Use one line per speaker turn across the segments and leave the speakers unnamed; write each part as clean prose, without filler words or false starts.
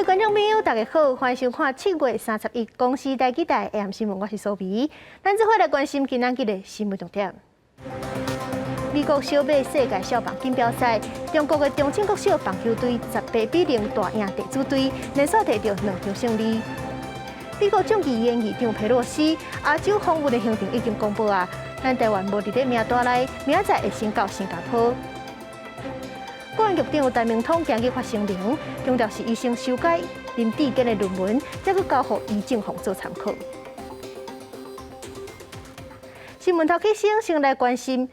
各位觀眾朋友，大家好，歡迎收看7月31公視台語台 AM 新聞，我是蘇眉。咱這回來關心今仔日的新聞重點。美國小馬世界少棒錦標賽，中國的中正國小棒球隊18比0大贏地主隊，連續摕著兩場勝利。美國眾議院議長佩洛西亞洲訪問的行程已經公布啊，咱台灣無佇咧名單內，明仔載會先到新加坡。國安局長陳明通今日發聲明，強調是醫生修改林智堅的論文，才閣交予醫政局做參考。新聞頭起先，先來關心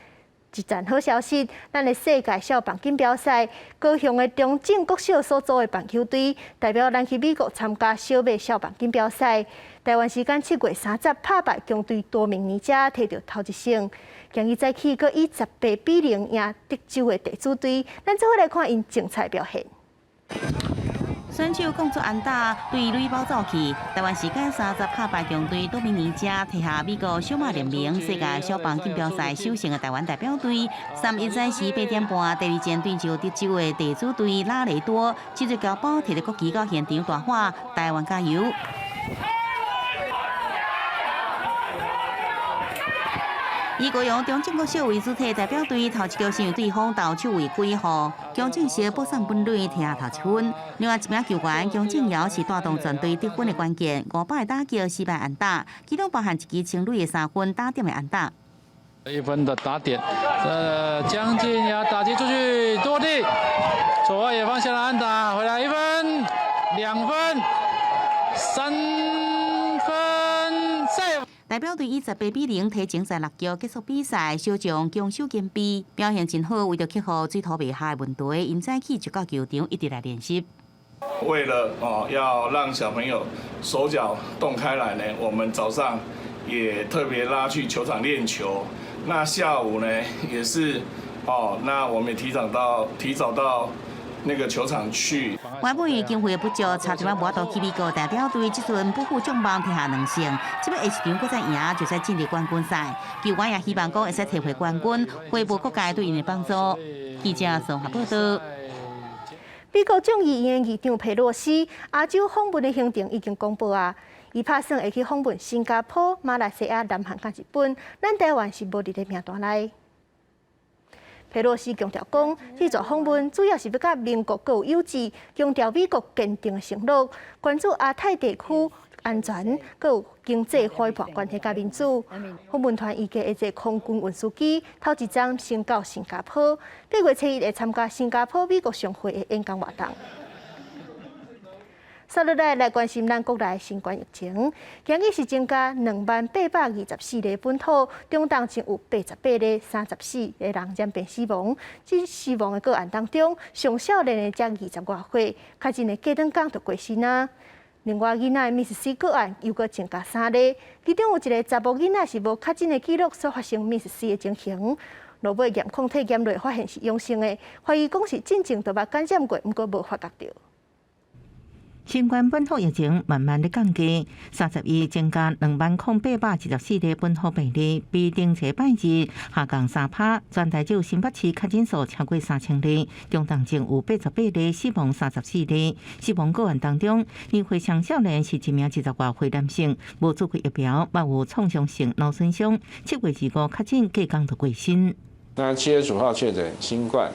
一陣好消息，咱的世界少棒錦標賽，高雄的中正國小所組的棒球隊代表咱去美國參加小馬少棒錦標賽。台灣時間7月30拍敗強隊多明尼加，摕著頭一勝。今日早起閣以18比0贏德州的地主隊，咱做伙來看𪜶精彩表現。
選手講出安打對壘包走去，台灣時間三十拍敗強隊多明尼加，摕下美國小馬聯盟世界小棒錦標賽首勝的台灣代表隊。31早時8點半，第二戰對上德州的地主隊拉雷多，這個僑胞提著國旗到現場大喊“台灣加油”。以高雄中正國小為主體代表隊，頭一局先由對方投手違規予姜正石保送本壘摕下頭一分。另外一名球員姜正堯是帶動全隊得分的關鍵，5擺打擊四擺安打，其中包含一支清壘的3分打點的安打。
一分的打點，將近要打擊出去落地，左外野方向的安打回來一分、2分、3分，再。
代表隊以18比0提前在六局結束比賽，小將攻守兼備，表現真好。為著克服水土袂合的問題，𪜶早起就到球場一直來練習。
為了哦，要讓小朋友手腳動開來呢，我們早上也特別拉去球場練球。那下午呢，也是哦，那我們也提早到那個球場去。
原本經費不足，差一擺無法度去美國代表隊，這陣不負眾望，摕下兩勝。這擺下一場閣再贏，就使進入冠軍賽。球員也希望講會使提回冠軍，回報各界對𪜶的幫助。記者綜合報道。
美國眾議院議長佩洛西亞洲訪問的行程已經公布啊，伊拍算會去訪問新加坡、馬來西亞、南韓佮日本，咱台灣是無佇咧名單內。佩洛西強調講，這次訪問主要是欲佮盟國閣有友誼，強調美國堅定的承諾，關注亞太地區安全、閣有經濟夥伴關係佮民主。訪問團預計會坐空軍運輸機，頭一站先到新加坡，8月初1會參加新加坡美國商會的演講活動。接落來來關心咱國內新冠疫情，今日是增加20,824例本土，中重症有88例，34個人染病死亡。這死亡的個案當中，上少年的才20外歲，確診的隔兩工就過身啊。另外，囡仔的 MIS-C 個案又閣增加三例，其中有一個查某囡仔是無確診的記錄所發生 MIS-C 的情形，落尾驗抗體驗落發現是陽性的，懷疑講是進前就捌感染過，毋過無發覺著。
新冠本土疫情慢慢咧降低，31增加20,824例本土病例，比頂禮拜日下降3趴。全台只有新北市確診數超過3000例，中重症有88例，死亡34例。死亡個案當中，年歲上少年是一名20外歲男性，無注過疫苗，嘛有創傷性腦損傷。7月25確診，隔工就過身。
那7月15號確診新冠，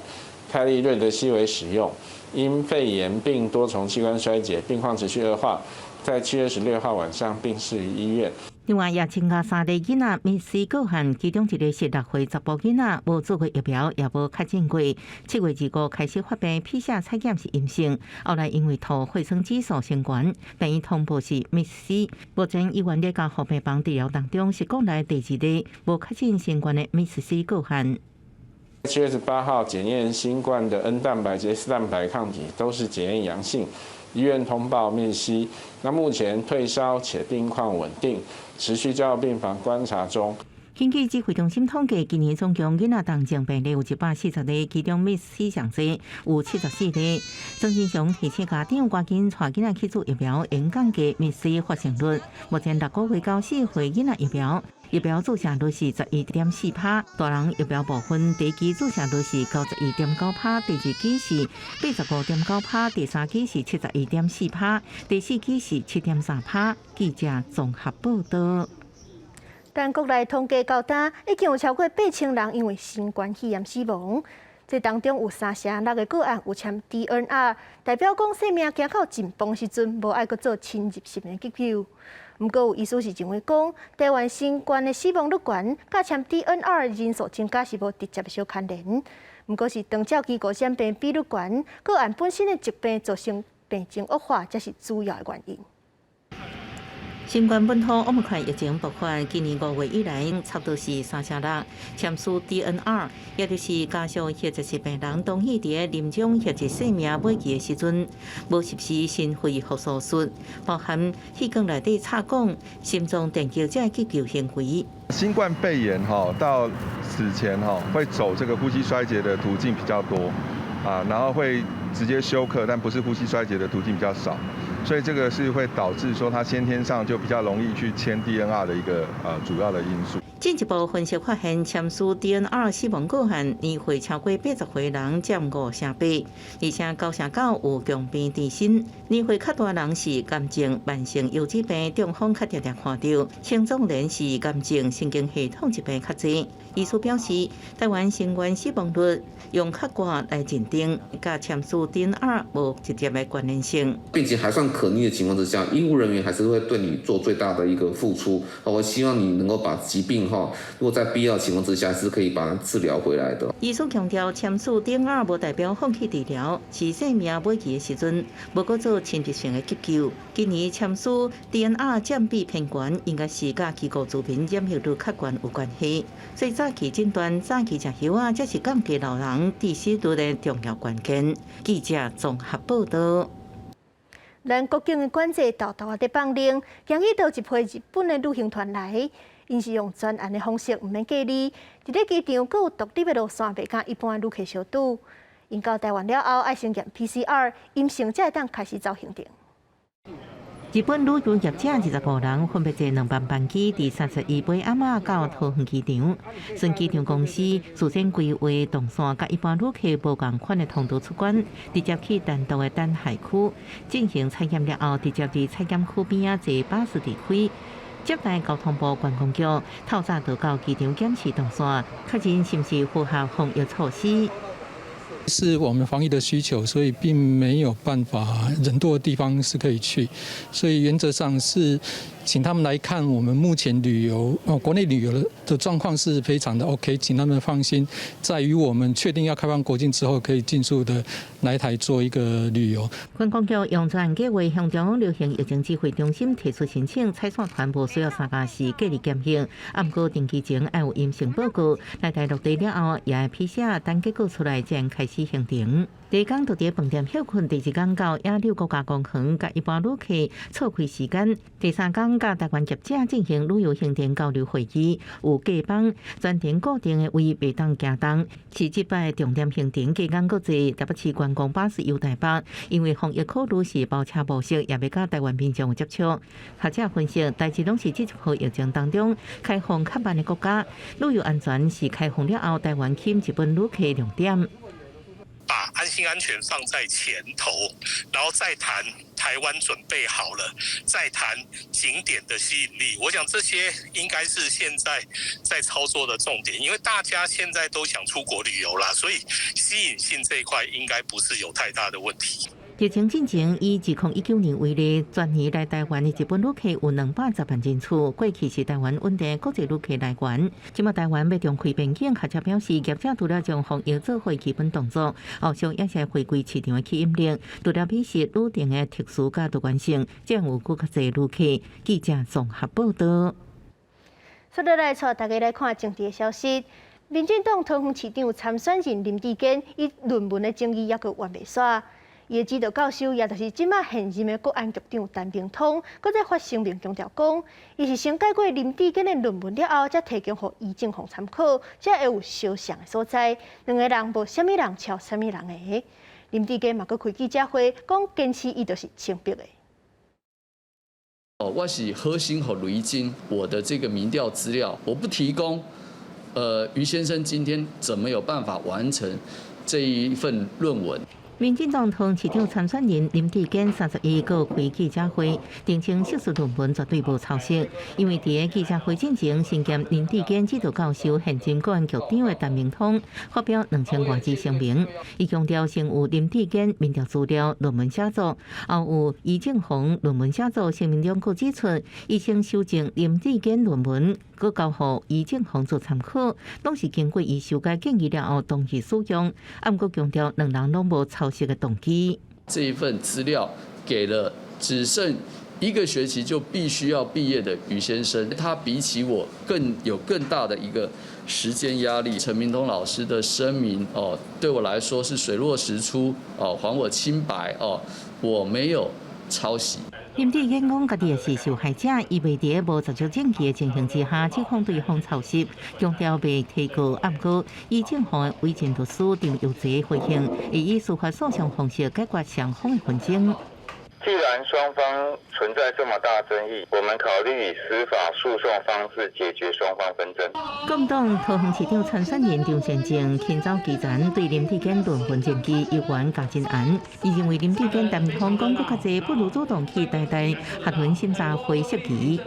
開立瑞德西韋使用。因肺炎並多重器官衰竭，病況持續惡化，在7月16號晚上病逝於醫院。
另外，也增加三例囡仔 MIS-C 個案，其中一個是6歲查埔囡仔，無注過疫苗，也無確診過。7月25開始發病，PCR 採檢是陰性，後來因為吐血酸指數升懸，病院通報是 MIS-C。目前醫院咧加護病房治療當中，是國內第二例無確診新冠的 MIS-C 個案。
7月18號檢驗新冠的 N 蛋白及 S 蛋白抗體都是檢驗陽性，醫院通報 MIS-C。那目前退燒且病況穩定，持續加護病房觀察中。
根據指揮中心統計，今年總共囡仔重症病例有140例，其中 MIS-C 上濟有74例。曾金祥提醒家長，趕緊帶囡仔去注疫苗，會用降低 MIS-C 發生率。目前6個月到4歲囡仔疫苗，疫苗注射率是11.4%，大人疫苗部分第一劑注射率是91.9%，第二劑是85.9%，第三劑是71.4%，第四劑是7.3%。記者綜合報道。
但國內統計到今，已經有超過8000人因為新冠肺炎死亡。這當中有3成6個個案有簽 DNR，代表講生命行到盡崩時陣，無愛閣做侵入性的急救。毋過有醫師是認為講，台灣新冠的死亡率懸，佮簽 DNR 人數增加是無直接的相牽連。毋過是長照機構染病比率懸，個案本身的疾病造成病情惡化，才是主要的原因。
新冠本土奧密克戎疫情爆發，今年5月以來，差不多是3成6簽署 DNR，也就是家屬或者是病人同意佇臨終或者生命尾期的時陣，無實施心肺復甦術，包含氣管內底插管、心臟電擊這急救行為。
新冠肺炎哈到死前哈會走這個呼吸衰竭的途徑比較多啊，然後會直接休克，但不是呼吸衰竭的途徑比較少。所以這個是會導致說他先天上就比較容易去簽 DNR 的一個主要的因素。
進一步分析發現，簽署 DNR 死亡個案年歲超過80歲人佔5成8，而且9成9有共病佇身。年歲較大人是癌症、慢性腰子病、中風較定定看著，青壯年是癌症、神經系統疾病較濟。醫師表示，台灣新冠死亡率用較高來認定，佮簽署 DNR 無直接的關聯性。
病情還算可逆的情況之下，醫護人員還是會對你做最大的一個付出。我希望你能夠把疾病哈，如果在必要情況之下，是可以把它治療回來的。
醫師強調，簽署 DNR 無代表放棄治療，是生命尾期的時陣，無閣做侵入性的急救。今年簽署 DNR 佔比偏懸，應該是佮機構住民染疫率較懸有關係。所以早期診斷、早期食藥仔，才是降低老人致死率的重要關鍵。記者綜合報道。
咱國境的管制沓沓仔佇放寬，今日就一批日本的旅行團來，𪜶是用專案的方式，毋免隔離，佇咧機場閣有獨立的路線，袂佮一般旅客相拄。𪜶到台灣了後，愛先驗 PCR，陰性才會當開始走行程。
日本旅遊業者25人分別坐兩班班機，佇31尾暗仔到桃園機場。隨機場公司事先規劃動線，佮一般旅客無仝款的通道出關，直接去單獨的等候區進行採檢了後，直接佇採檢區邊仔坐巴士離開。接待交通部觀光局透早就到機場檢視動線，確認是毋是符合防疫措施。
是我們防疫的需求，所以並沒有辦法人多的地方是可以去，所以原則上是請他們來看我們目前旅遊哦，國內旅遊的狀況是非常的 OK，請他們放心，在於我們確定要開放國境之後，可以盡速的來台做一個旅遊。
觀光局用專案計劃向中央流行疫情指揮中心提出申請，採線團無需要3加4隔離檢疫，毋過登機前愛有陰性報告，來台落地了後也愛 PCR 等結果出來才開始行程。第一工就佇飯店歇睏，第二工到野柳國家公園，佮一般旅客錯開時間。第三工佮台灣業者進行旅遊行程交流會議，有隔板專程固定的位袂當行動。是這擺重點行程，加工閣坐台北市觀光巴士遊台北，因為防疫考慮是包車模式，也袂佮台灣民眾有接觸。學者分析，代誌攏是這一波疫情當中開放較慢的國家，旅遊安全是開放了後台灣吸引日本旅客重點。
把安心安全放在前頭，然後再談台灣準備好了，再談景點的吸引力。我想這些應該是現在在操作的重點，因為大家現在都想出國旅遊啦，所以吸引性這一塊應該不是有太大的問題。
疫情進前，以2019年為例，全年來台灣的日本旅客有210萬人次，過去是台灣穩定國際旅客來源。這馬台灣欲重開邊境，學者表示，業者除了將防疫做好基本動作，後續也是回歸市場的吸引力。除了美食旅程的特殊佮多元性，才有閣較濟旅客。記者綜合報道。
接落來，帶大家來看政治的消息。民進黨桃園市長參選人林智堅，伊論文的爭議猶閣完袂煞。伊的指導教授，也就是這馬現任的國安局長陳明通，閣再發聲明強調講，伊是先改過林智堅的論文了後，才提供予伊政方參考，才會有相像的所在。兩个人無啥物人抄啥物人的。林智堅嘛閣開記者會，講堅持伊就是清白的。
我是好心予雷金，我的這個民調資料我不提供，余先生今天怎麼有辦法完成這一份論文？
民進黨桃園市長參選人林智堅31閣開記者會，澄清碩士論文絕對無抄襲，因為佇記者會進前，身兼林智堅指導教授、現任國安局長的陳明通發表2000外字聲明，伊強調先有林智堅民調資料論文寫作，後有余正宏論文寫作，聲明中閣指出，伊先修正林智堅論文，閣交予余正宏做參考，攏是經過伊修改建議了後同意使用，毋過強調兩人攏無抄襲的動機。
這一份資料給了只剩一個學期就必須要畢業的余先生，他比起我更有更大的一個時間壓力。陳明通老師的聲明哦，對我來說是水落石出哦，還我清白哦，我沒有抄襲。
林智堅講，家己是受害者，伊袂佇無十足證據的情形之下，指控對方抄襲，強調袂提告。毋過，余正宏的委任律師張又澤回應，會以司法訴訟方式解決雙方的紛爭。
既然雙方存在這麼大爭議，我們考慮以司法訴訟方式解決雙方紛爭。
國民黨桃園市長參選人張善政親走基層，對林智堅論文證據猶原加真案。伊認為林智堅陳明通講閣較濟，不如主動去台大學倫審查會釋疑。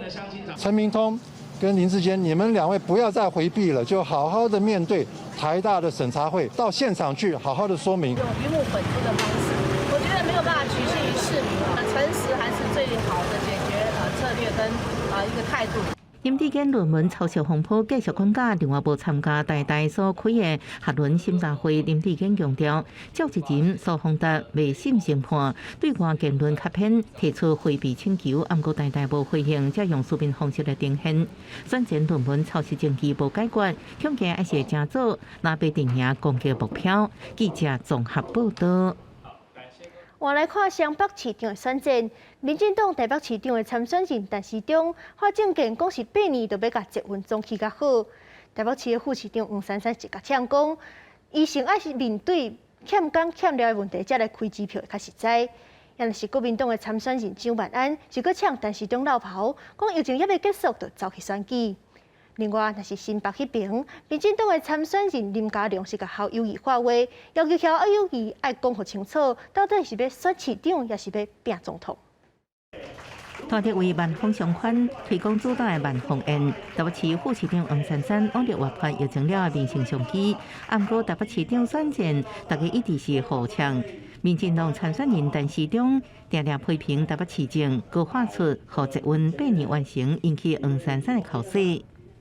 陳明通跟林智堅，你們兩位不要再迴避了，就好好的面對台大的審查會，到現場去好好的說明。
用魚目混珠的方式，我覺得沒有辦法取信於市民。誠實還是最好的解決策略跟一個態度。
林智堅論文抄襲風波繼續滾價，另外無參加台大所開的學倫審查會。林智堅強調，趙一仁、蘇宏達未審先判，對外言論較偏，提出迴避請求，毋過台大無回應，才用書面方式來呈現。選前論文抄襲證據無解決，恐驚還是會誠早藍白陣營攻擊目標。記者綜合報道。
換來看雙北市長的選戰，民進黨台北市長的參選人陳時中發政見講是8年就欲共捷運總起較好。台北市的副市長黃珊珊就共嗆講，伊先愛是面對欠工欠料的問題，才來開支票會較實在。若是國民黨的參選人蔣萬安，是閣嗆陳時中落跑，講疫情猶未結束就走去選舉。另外，若是新北彼邊，民進黨的參選人林佳龍是共侯友宜發話，要求侯友宜愛講予清楚，到底是欲選市長，抑是欲拚總統？
團體為萬豐商圈推廣主打的萬豐宴，台北市副市長黃珊珊往日活潑疫情了的民生商機，毋過台北市長選戰，大家一直是互嗆。民進黨參選人陳時中定定批評台北市政，閣喊出予捷運8年完成，引起黃珊珊的口舌。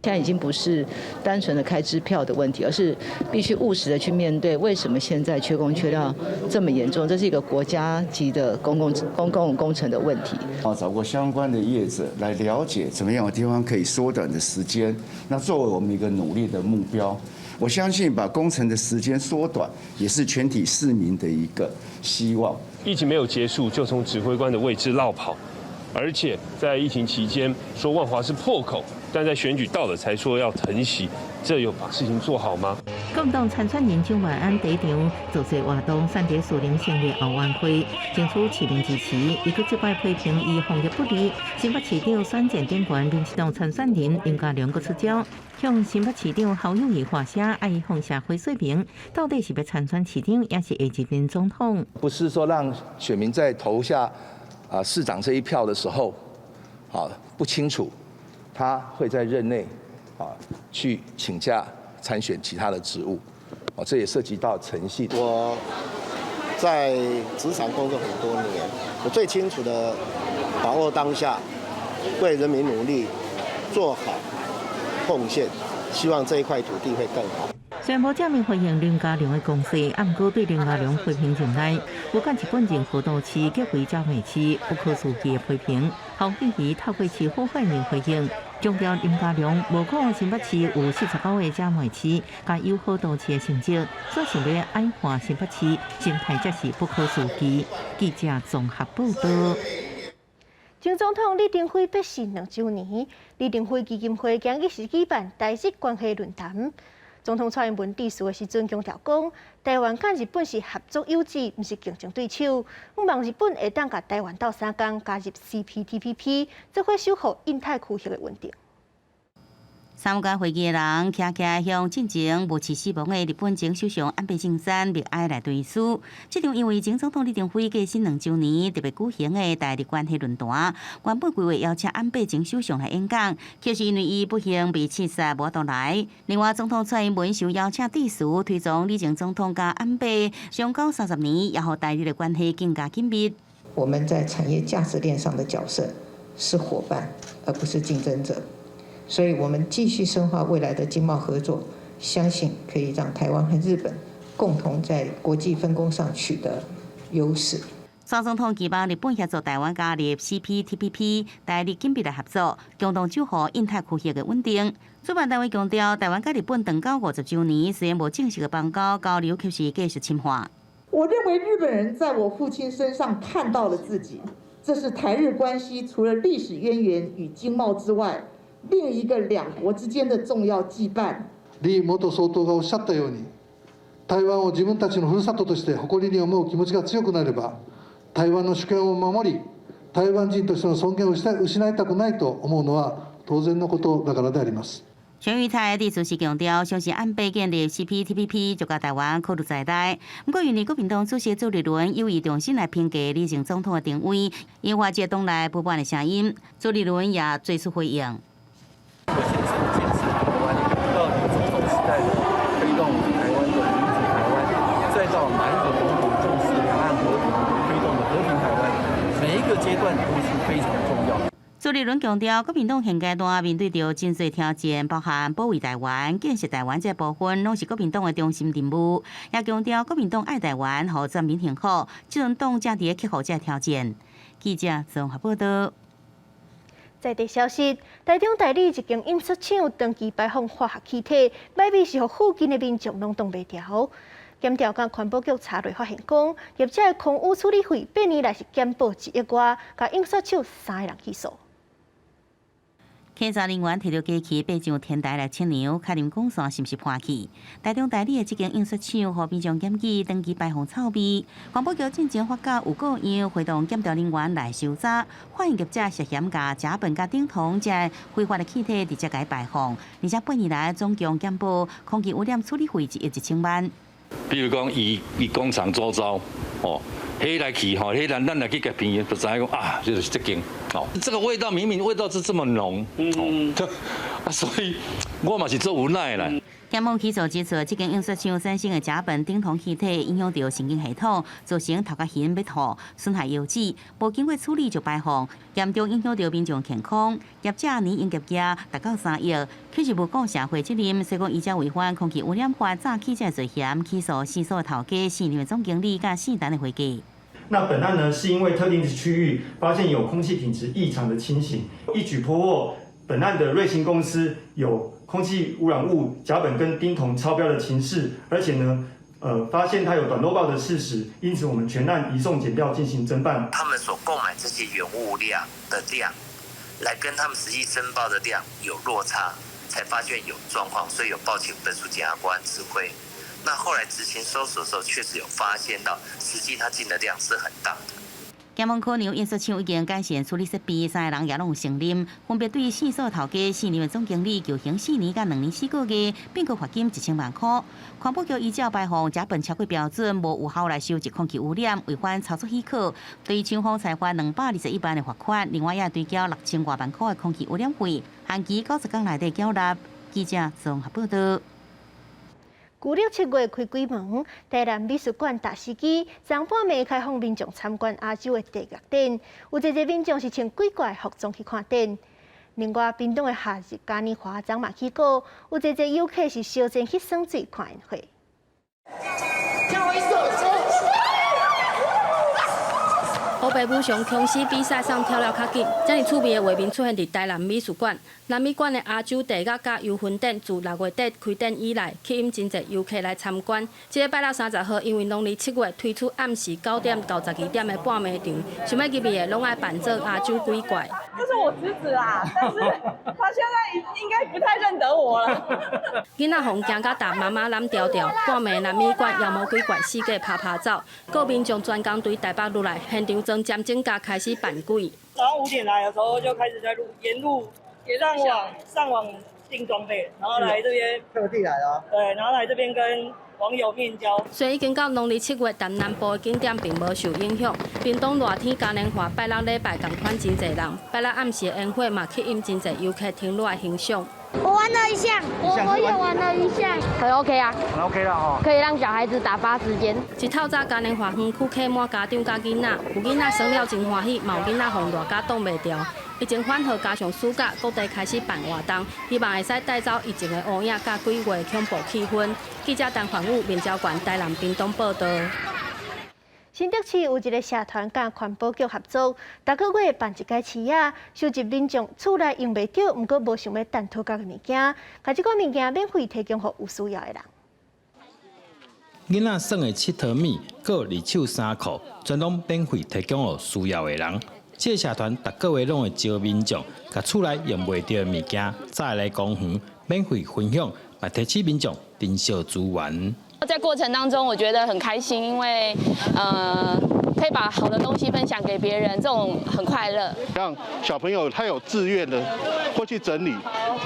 現在已經不是單純的開支票的問題，而是必須務實的去面對。為什麼現在缺工缺料這麼嚴重？這是一個國家級的公共工程的問題。
啊，找過相關的業者來了解，怎麼樣的地方可以縮短的時間，那作為我們一個努力的目標。我相信把工程的時間縮短，也是全體市民的一個希望。
疫情沒有結束，就從指揮官的位置落跑，而且在疫情期間說萬華是破口。但在選舉到了才說要疼惜，這有把事情做好嗎？
國民黨參選人蔣萬安第一場造勢活動，選佇士林成立後援會，爭取市民支持。伊閣這擺批評伊防疫不力。新北市長選戰頂懸，民進黨參選人林佳龍閣出招，向新北市長侯友宜發聲，愛伊放下回說明，到底是欲參選市長，抑是下一任總統？
不是說讓選民在投下市長這一票的時候，不清楚。他會在任內去請假參選其他的職務，這也涉及到誠信。
我在職場工作很多年，我最清楚的把握當下，為人民努力，做好貢獻，希望這一塊土地會更好。
雖然無正面回應林佳龍的攻勢，毋過對林佳龍批評忍耐，無管日本任何都市結為嘉義市不可思議的批評。侯友宜透過市府發言人回應，強調林佳龍無講新北市有49個嘉義市，佮友好都市的成績，所想欲矮化新北市，心態才是不可思議。記者綜合報道。
前總統李登輝八逝2週年，李登輝基金會今日是舉辦台日關係論壇。總統蔡英文致辭的時陣強調講，台灣佮日本是合作友誼，毋是競爭對手。望日本會當共台灣鬥相共加入 CPTPP，做伙守護印太區域的穩定。
參加會議的人，徛起來向進前無刺死亡的日本前首相安倍晉三默哀來追思。這場因為前總統李登輝過身2週年特別舉行的台日關係論壇，原本規劃邀請安倍前首相來演講，卻是因為伊不幸被刺殺無法度來。另外，總統蔡英文受邀請致辭，推崇李前總統佮安倍相交30年，也予台日的關係更加緊密。
我們在產業價值鏈上的角色是夥伴，而不是競爭者。所以，我們繼續深化未來的經貿合作，相信可以讓台灣和日本共同在國際分工上取得優勢。
蔡總統期望日本協助台灣加入 CPTPP，台日緊密來合作，共同守護印太區域的穩定。主辦單位強調，台灣佮日本斷交50週年，雖然無正式的邦交，交流卻是繼續深化。
我認為日本人在我父親身上看到了自己，這是台日關係除了歷史淵源與經貿之外，另一個兩國之間的重要羈絆。
李元総統がおっしゃったように、台灣を自分たちのふるさととして誇りに思う気持ちが強くなれば、台灣の主權を守り、台灣人としての尊厳を失いたくないと思うのは當然のことだからであります。
卓榮泰致辭時強調，相信安倍建立 CPTPP 就共台灣考慮在內。毋過，因為國民黨主席朱立倫有意重新來評價李前總統的定位，引發這黨內不滿的聲音。朱立倫也做出回應。
先生堅持台灣，到李總統時代的推動台灣的民主台灣，再到馬英九總統重視兩岸和平，推動的和平台灣，每一個階段都是非常重要。
朱立倫強調，國民黨現階段面對著真濟挑戰，包含保衛台灣、建設台灣這部分，攏是國民黨的中心任務。也強調，國民黨愛台灣，予全民幸福，這陣黨正佇咧克服這挑戰。記者綜合報道。
在地消息，台中大里一間印刷廠長期排放化學氣體，歹味是予附近的民眾攏擋袂牢。檢調佮環保局查落發現，講業者的空污處理費8年來是減報1億外，共印刷廠三个人起訴。
檢查人員提著機器爬上天台來測量，確認管線是毋是破去。台中大里的這間印刷廠，予民眾檢舉長期排放臭味。環保局進前發覺有過樣，會同檢調人員來搜查，發現業者涉嫌共甲苯佮丁酮這非法的氣體直接共排放，而且8年來總共減報空氣污染處理費1億1千萬。
比如講，伊伊工廠周遭，哦，彼來去吼，彼咱咱來去共聞，就知影講啊，就是這間哦，這個味道明明味道是這麼濃，嗯，啊，所以我嘛是足無奈啦。
檢方起訴指出，這間印刷廠產生的甲苯、丁酮氣體影響著神經系統，造成頭殼暈欲吐、損害腰子，無經過處理就排放，嚴重影響著民眾健康。業者年營業額達到3億，卻是無顧社會責任，所以講依照違反空氣污染法詐欺這罪嫌，起訴四所頭家、四名總經理佮四單的會計。
那本案呢，是因為特定的區域發現有空氣品質異常的情形，一舉破獲本案的瑞興公司有空氣污染物甲苯跟丁酮超標的情勢，而且呢，發現它有短漏報的事實，因此我們全案移送檢調進行偵辦。
他們所購買這些原物料的量，來跟他們實際申報的量有落差，才發現有狀況，所以有報請本署檢察官知會。那後來執行搜索的時候，確實有發現到實際他進的量是很大的。
檢方考量印刷廠已經改善處理設備，三个人也攏有承認，分別對四所頭家四年的總經理求刑4年佮2年4個月，並閣罰金1000萬塊。環保局依照排放甲苯超過標準，無有效來收集空氣污染，違反操作許可，對廠方裁罰221萬的罰款，另外也追繳6000外萬塊的空氣污染費，限期90天內底繳納。記者綜合報道。
舊曆7月開鬼門，台南美術館大師機昨半暝開放民眾參觀亞洲的地獄展，有濟濟民眾是穿鬼怪服裝去看展。另外，屏東的夏日嘉年華昨嘛起鼓，有濟濟遊客是相爭去耍水看煙火。
黑白武俠殭屍比賽上跳了較緊，遮爾趣味的畫面出現佇台南美術館。南美館的亞洲地獄佮幽魂展自6月底開展以來，吸引真濟遊客來參觀。這个拜六30號，因為農曆7月推出暗時9點到12點的半暝場，想欲入去的攏愛扮做亞洲鬼怪。
這是我侄子啊，但是他現在應該不太認得我了。
囡仔予人驚甲踏媽媽攬牢牢，半暝南美館妖魔鬼怪四界趴趴走，閣民眾專工對台北落來，現場裝針整甲開始扮鬼。
早上5點來的時候就開始在路沿路上網訂裝備，然後來這邊
特地來啊，
對，然後來這邊跟網友面交。
雖然已經到農曆7月，但南部的景點並無受影響。屏東熱天嘉年華拜六禮拜仝款真濟人，拜六暗時的煙火嘛吸引真濟遊客停落來欣賞。
我玩了一項，我也玩了一項，
很 OK 啊，
很 OK 啦吼，
可以讓小孩子打發時間。
一透早嘉年華園區客滿家長佮囡仔，有囡仔耍了真歡喜，嘛有囡仔予熱甲擋袂牢。疫情緩和加上暑假，各地開始辦活動，希望會使帶走疫情的烏影佮鬼月的恐怖氣氛。記者陳凡武、面交館台南屏東報導。
新竹市有一个社團佮環保局合作，逐个月辦一擺市仔，收集民眾厝內用袂著，毋過無想欲擲塗角的物件，共這个物件免費提供予有需要的人。
囡仔耍的𨑨迌物，閣二手衫褲，全攏免費提供予需要的人。這个社團逐个月攏會招民眾，共厝內用袂著的物件，載來公園免費分享，來提醒民眾珍惜資源。
在過程當中，我覺得很開心，因為可以把好的東西分享給別人，這種很快樂。
讓小朋友他有自願的，會去整理，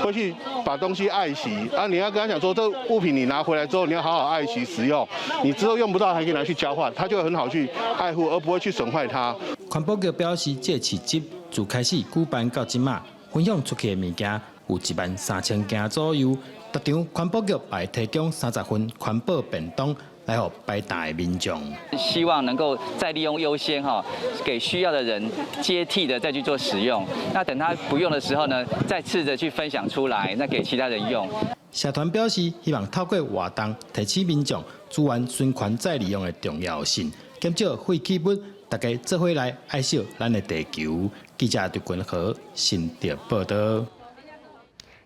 會去把東西愛惜。啊，你要跟他講說，這物品你拿回來之後，你要好好愛惜使用，你之後用不到還可以拿去交換，他就會很好去愛護，而不會去損壞它。
環保局表示，這市集自開始舉辦到這馬，分享出去的物件有13000件左右。逐場環保局會提供30份環保便當來予擺檔的民眾。
希望能夠再利用優先哈，給需要的人接替的再去做使用。那等他不用的時候呢，再次的去分享出來，那給其他人用。
社團表示，希望透過活動提醒民眾資源循環再利用的重要性，減少廢棄物，大家做伙來愛惜咱的地球。記者劉君和新竹報導。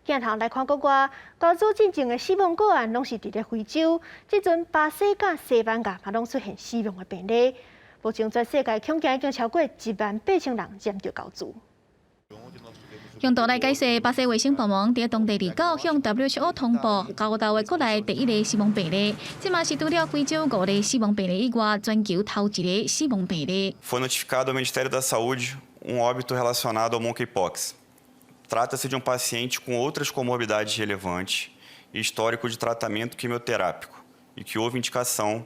鏡頭來看國外，猴痘進前的死亡個案攏是佇咧非洲，這陣巴西佮西班牙嘛攏出現死亡的病例。目前全世界恐驚已經超過18000人染著猴痘。
用圖來解釋，巴西衛生部門佇當地29向 WHO 通報猴痘的國內第一例死亡病例，這嘛是除了非洲5例死亡病例以外，全球頭一个死亡病例。
Foi notificado ao Ministério da Saúde um óbito relacionado ao monkeypox. Trata-se de um paciente com outras comorbidades relevantes e histórico de tratamento quimioterápico e que houve indicação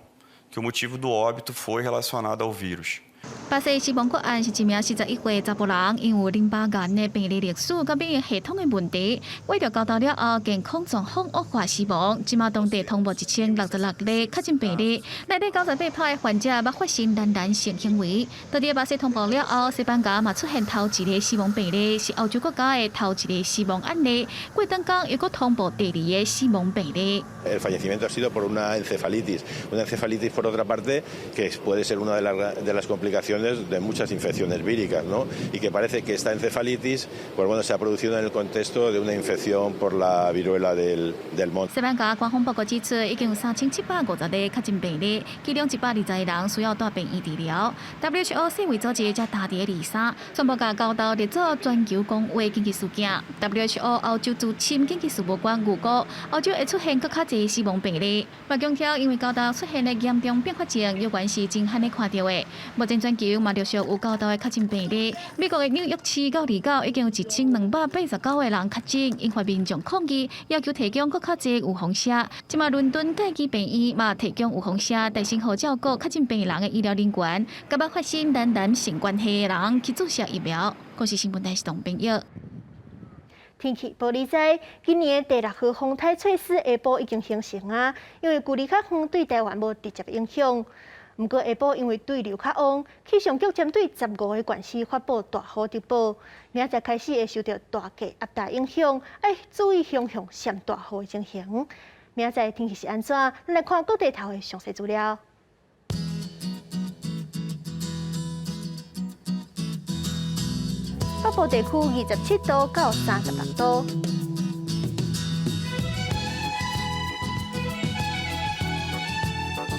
que o motivo do óbito foi relacionado ao vírus.
巴西死亡個案是一名41歲查埔人，因有淋巴癌的病歷歷史佮免疫系統的問題，染著猴痘了後，健康狀況惡化死亡。這馬當地通報1066例確診病例，內底98%的患者捌發生男男性行為。佇咧巴西通報了後，西班牙嘛出現頭一个死亡病例，是歐洲國家的頭一个死亡案例。過轉工又閣通報第二个死亡病例。
El fallecimiento ha sido por una encefalitis, una encefalitis por otra parte que puede ser una de las complicaciones de muchas infecciones víricas, ¿no? Y que parece que esta encefalitis, pues bueno, se ha producido en el contexto de una infección por la viruela del mono.
西班牙官方報告指出，已經有3750例確診病例，其中120人需要蹛病院治療。WHO 世衛組織才今佇23，宣布共猴痘列做全球公衛緊急事件。WHO 歐洲資深緊急事務官預估，歐洲會出現閣較濟死亡病例。嘛強調，因為猴痘出現的嚴重併發症，猶原是真罕咧看著的。目前全球嘛陸續有猴痘的確診病例。美國的紐約市到29已經有1289個人確診，引發民眾抗議，要求提供閣較濟預防射。這馬倫敦蓋基病院嘛提供預防射，提升予照顧確診病人的醫療人員，佮捌發生男男性關係的人去注射疫苗。公視新聞台是董編譯。
天氣報你知，今年的第六號風颱翠絲下晡已經形成啊，因為距離較遠，對台灣無直接影響。毋過下晡因為對流較旺，氣象局針對15個縣市發布大雨特報，明仔載開始會受著大氣壓大影響，愛注意方向閃大雨的情形。明仔載天氣是按怎？咱來看各地頭的詳細資料。北部地區27度到36度。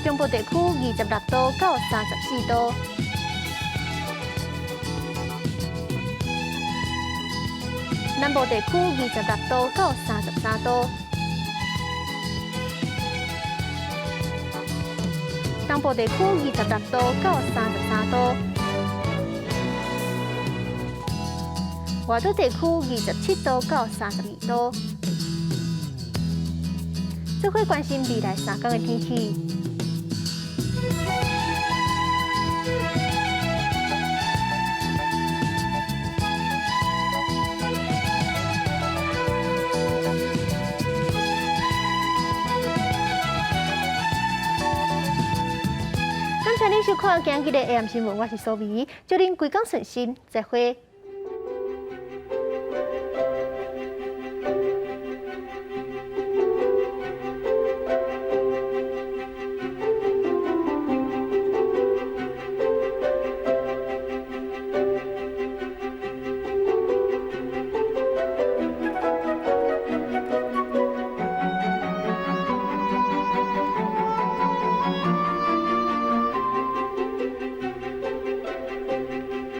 中部地區26度到34度。南部地區26度到33度。東部地區26度到33度。外島地區27度到32度。做伙關心未來3天的天氣。感謝您收看今日的 AM 新聞，我是蘇美，祝您規工順心，再會。